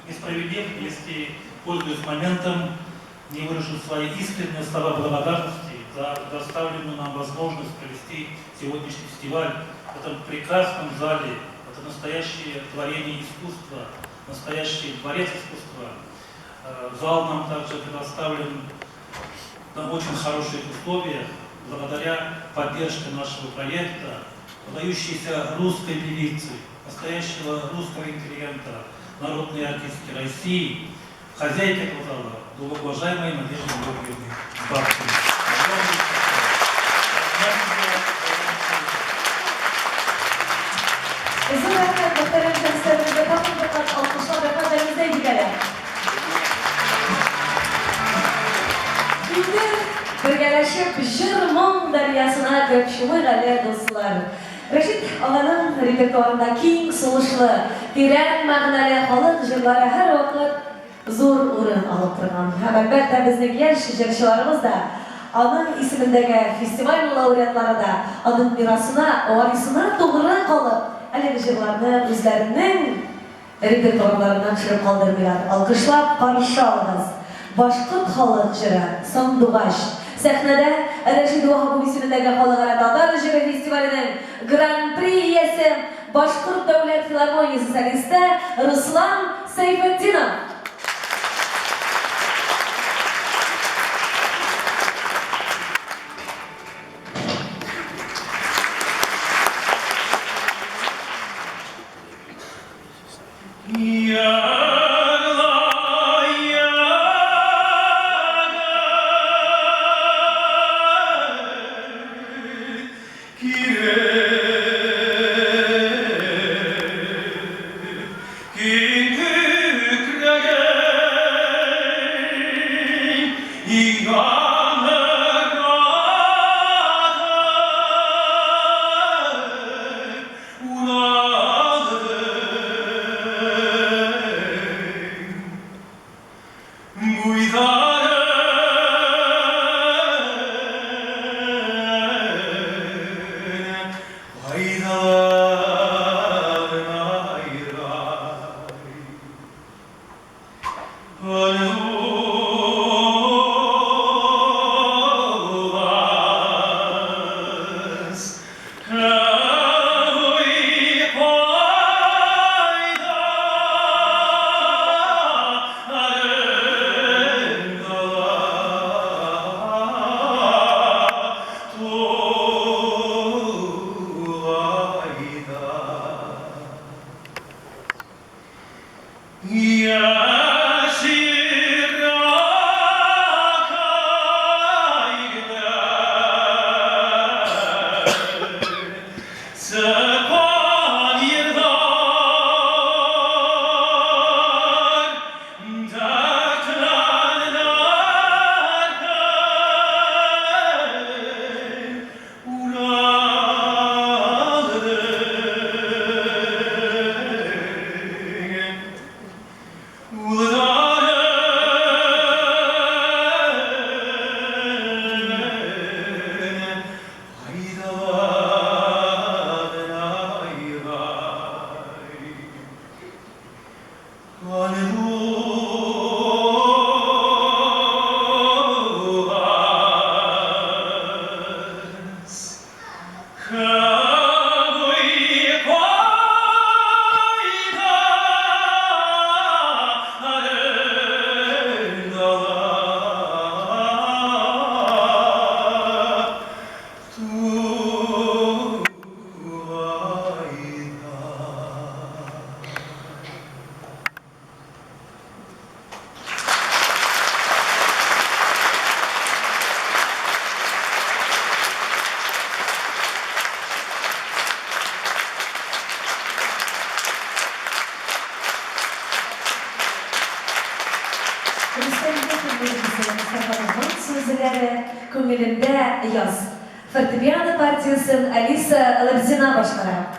Несправедлив, если, пользуясь моментом, не выражу свои искренние слова благодарности за предоставленную нам возможность провести сегодняшний фестиваль в этом прекрасном зале. Это настоящее творение искусства, настоящий дворец искусства. Э, зал нам также предоставлен на очень хороших условиях, благодаря поддержке нашего проекта, выдающейся русской певицы, настоящего русского интеллигента, народной артистки России, хозяйки этого зала, глубоко уважаемой Надежды Георгиевны Бабкиной. Зур рәхмәт, мөхтәрәм шәхесләребезгә тагын бер кат алкышлар, рәхмәт әлегездә әйтик әле. Инде бергәләшеп җыр-моң дәрьясына кереп чумыйк әле, дуслар. Рәшит аганың репертуарында киң сулышлы, тирән мәгънәле халык җырлары һәрвакыт зур урын алып торган. Һәм, әлбәттә, безнең яшь җырчыларыбыз да, аның исемендәге фестиваль лауреатлары да аның мирасына, варисына тугры калып, әлеге җырларны үзләренең Репертуарларыннан төшереп калдырмыйлар. Алкышлап каршы алыгыз! Башкорт халык җыры, Сандугач. Сәхнәдә Рәшит Ваһапов исемендәге Халыкара татар җыры фестиваленең Гран-при иясе, Башкорт дәүләт филармониясе солисты Руслан Сәйфетдинов. Рөстәм Яхин музыкасы Мостафа Ногман сүзләре Күңелемдә яз. Фортепиано партиясен Алиса Лабзина башкара.